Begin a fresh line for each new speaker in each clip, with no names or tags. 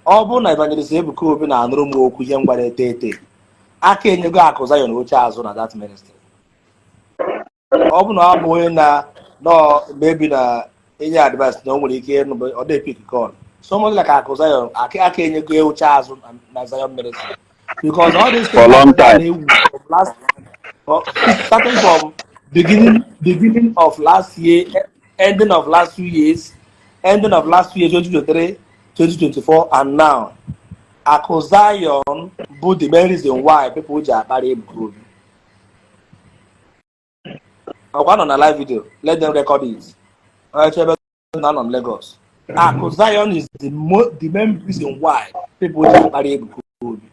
Ọ bụrụ na Evangelist Ebuka Obi na-anụrụ m okwu, ihe m gwara ete ete aka enyego Akụ Zion oche azụ na that ministry. Ọ bụ na ọ bụ onye na nọ maybe na enye advice na o nwere ike ịnụ, ọ dị pick call. Someone like Akụ Zion aka enyego oche azụ na Zion ministry because all these
For long time.
Na-ewu from last, starting from beginning of last year, ending of last 2 years, ending of last 2 years, 2023, 2024, and now Akụ Zion bụ the main reason why people ji akparị Ebuka Obi. Ọkwa nọ na live video, let them record it. Onye chebe na anọ m Lagos. Akụ Zion is the main reason why people ji akparị Ebuka Obi.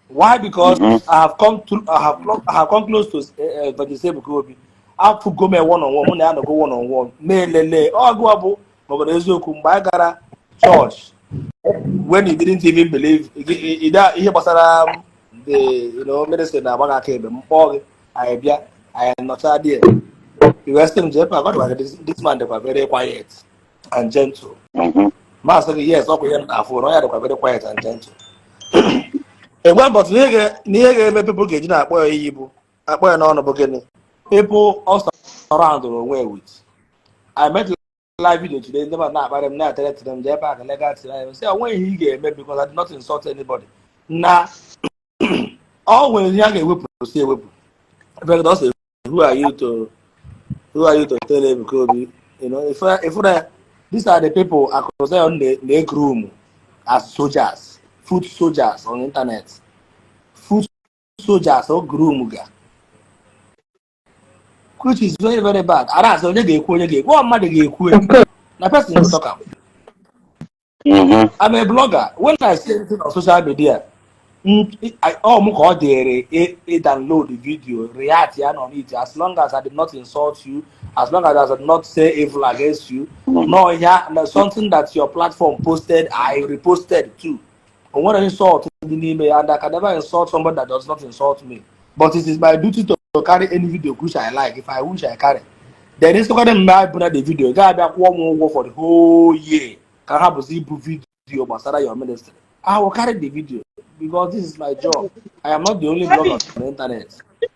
Why? Because I have come close to Evangelist Ebuka Obi. Afụgo m one on one, mụ na ya nọgo one on one mee lele ọgụ bụ maọbụ na eziokwu. Mgbe anyị gara church, when you didn't even believe ihe gbasara the ministry na-agba gị aka ebe m kpọọ gị, anyị bịa, anyị nọcha there. The rest m jee God dịkwa, this man dịkwa very quiet and gentle. Maasị gị yes, ọkwa ihe m na-afụ na ya dịkwa very quiet and gentle. Egwe, but n'ihe ga-eme people ga-eji na-akpọ ya iyi bụ akpọ ya n'ọnụ bụ gịnị? People also surround onwe with. I met live video today, ndị mmadụ na-akparị m, na-etere tiri m jee ebe a ka legal tiri anyị sị o nweghị ihe ị ga-eme because I did not insult anybody. Na ọ nwere ihe a ga-ewepụ, si ewepụ. In fact, ọ sị, Who are you to tell Ebuka Obi?" If these are the people Akụ Zion na-groom as soldiers, foot soldiers on internet, foot soldiers o groom ga, which is very, very bad. Ara asị onye ga-ekwu, onye ga-ekwu, ọ mmadụ ga-ekwu
Of course.
na person go talk am. I'm a blogger. When I see anything on social media, ọ mụ ka ọ dịrị ị download the video, react ya on it. As long as I did not insult you, as long as I did not say evil against you, no, yeah, no, something that your platform posted, I reposted too. O nwere insult dị n'ime ya, and I can never insult somebody that does not insult me. But it is my duty to carry any video which I like. If I wish, I carry. Then ịsịkwana mgbe I buna the video, ga-abịa kwụọ m ụgwọ for the whole year ka ha bụzi ibu video gbasara your ministry, I will carry the video because this is my job. I am not the only blogger on the internet.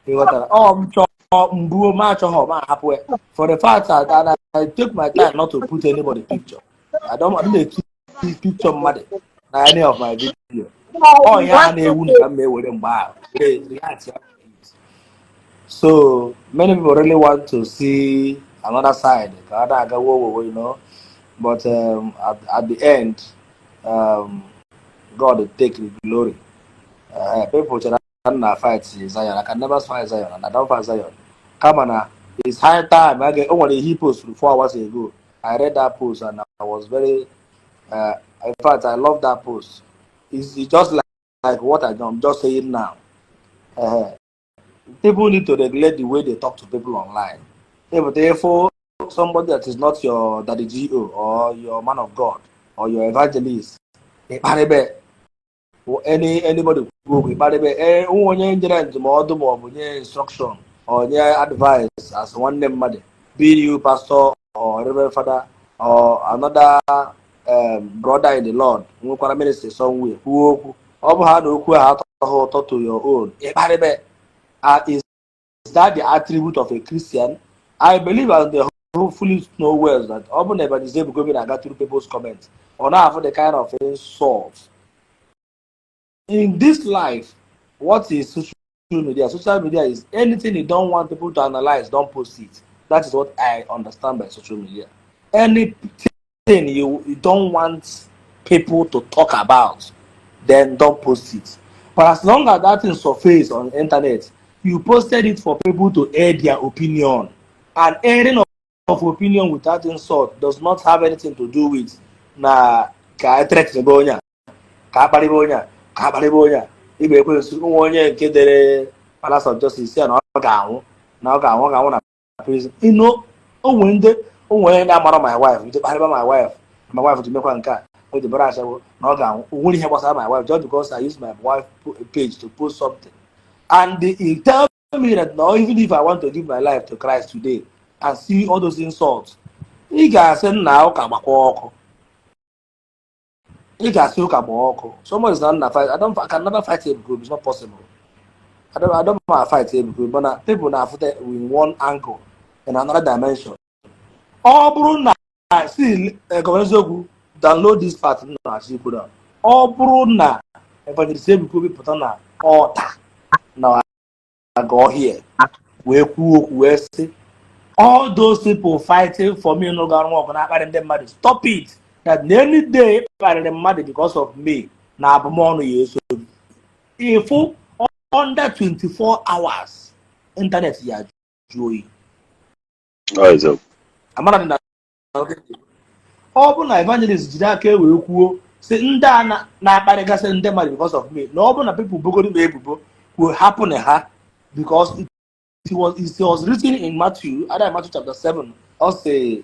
Ị ghọtara? Ọ m chọọ mbuo, ma achọghọ ma ahapụ ya. For the fact that I take my time not to put anybody picture. I don't dey picture mmadụ na any of my video. Ọ ihe a na-ewu ka m ewere mgbe ahụ were react ya. So many people really want to see another side ka ọ na-aga wo wo, but at the end, God will take the glory. People chere na fight Zion. I can never fight Zion, and I don't fight Zion. Kama na it's high time. O nwere ihe post 4 hours ago. I read that post and I was very in fact, I love that post. It's just like what I'm just saying now. People need to regulate the way they talk to people online. If therefore somebody that is not your daddy GO or your man of God or your evangelist, ịkparịbe anybody kwuo okwu, ịkparịbe ee onye nyere ndụmọdụ ma ọ bụ nye instruction or nye advice as nwanne mmadụ, be you pastor or reverend father or another brother in the Lord nwekwara ministry somewhere, kwuo okwu, ọ bụ ha na okwu ahụ atọghị ụtọ to your own, ịkparịbe. Is that the attribute of a Christian? I believe and the hopefully know well that ọ bụ na Evangelist Ebuka Obi na-aga through people's comments, ọ na-afụ the kind of insult in this life. What is social media? Social media is anything you don't want people to analyze, don't post it. That is what I understand by social media. Anything you don't want people to talk about, then don't post it. But as long as that thing surface on the internet, you posted it for people to air their opinion, and airing of opinion without insult does not have anything to do with na ka a threaten onye a, ka akparịba onye a, ka akparịba onye a igbe ekwensu nwa onye nke dere Palace of Justice ya na ọ ga-anwụ, na ọ ga-anwụ, ọ ga-anwụ na prison. O nwere ndị o nwere na-amara my wife nje kparịba my wife. My wife ji mekwa nke a, o ji bara ashawo na ọ ga-anwụ. O nwere ihe gbasara my wife just because I use my wife page to post something. And he tell me that now, even if I want to give my life to Christ today and see all those insults, ị ga-asị nna ụka gbakwa ọkụ. Ị ga-asị ụka gbaa ọkụ. Somebody is not na fight. I can never fight Ebuka Obi. It's not possible. I don't want to fight Ebuka Obi, but na people na-afụta in one angle, in another dimension. Ọ bụrụ na si Governor Eziokwu, download this part m na-achọ ikwu na ọ bụrụ na Evangelist Ebuka Obi pụta na ọta na aga ọhịa wee kwuo okwu wee sị, "All those people fighting for me n'oge arụ ọgụ na-akparị ndị mmadụ, stop it," that any day kparịrị mmadụ because of me na abụmọnụ ya eso gị, ịfụ under 24 hours internet ya jụọ oyi.
Ọ eziokwu.
Amara dị na ọ bụ na evangelist jiri aka e wee kwuo sị ndị a na-akparịgasị ndị mmadụ because of me, na ọ bụ na people bogoro m ebubo will happen ha, because it was written in Matthew, either Matthew chapter 7 or say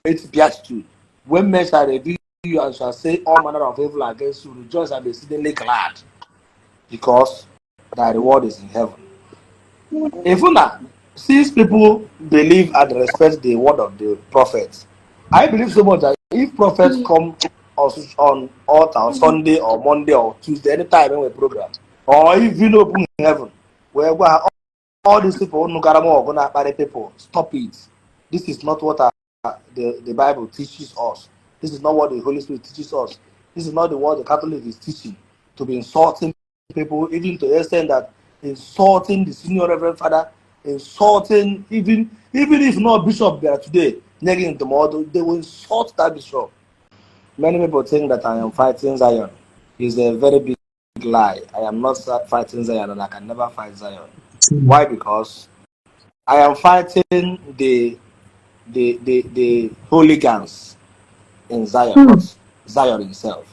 eight beatitude, "When men shall revile you and shall say all manner of evil against you, rejoice and be exceedingly glad, because thy reward is in heaven." If na since people believe and respect the word of the prophet, I believe so much that if prophets come on altar on Sunday or Monday or Tuesday, anytime when we program, or even open heaven, where all these people unu gara m ọgụ na-akparị people, stop it. This is not what the Bible teaches us. This is not what the Holy Spirit teaches us. This is not the word the Catholic is teaching. To be insulting people, even to the extent that insulting the senior reverend father, insulting even if not bishop bịara today, nye gị ndụmọdụ, they will insult that bishop. Many people think that I am fighting Zion. It's a very big lie. I am not fighting Zion and I can never fight Zion. Why? Because I am fighting the hooligans in Zion, not Zion himself.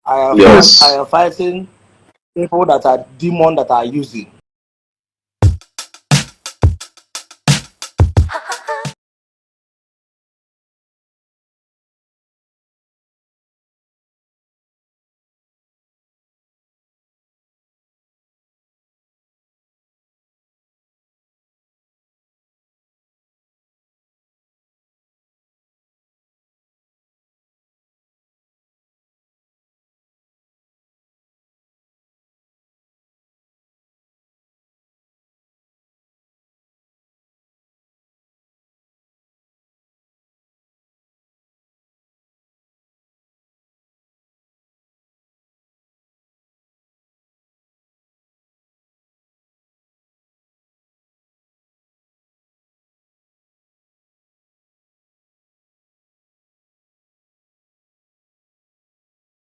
I am fighting people that are demon that are using.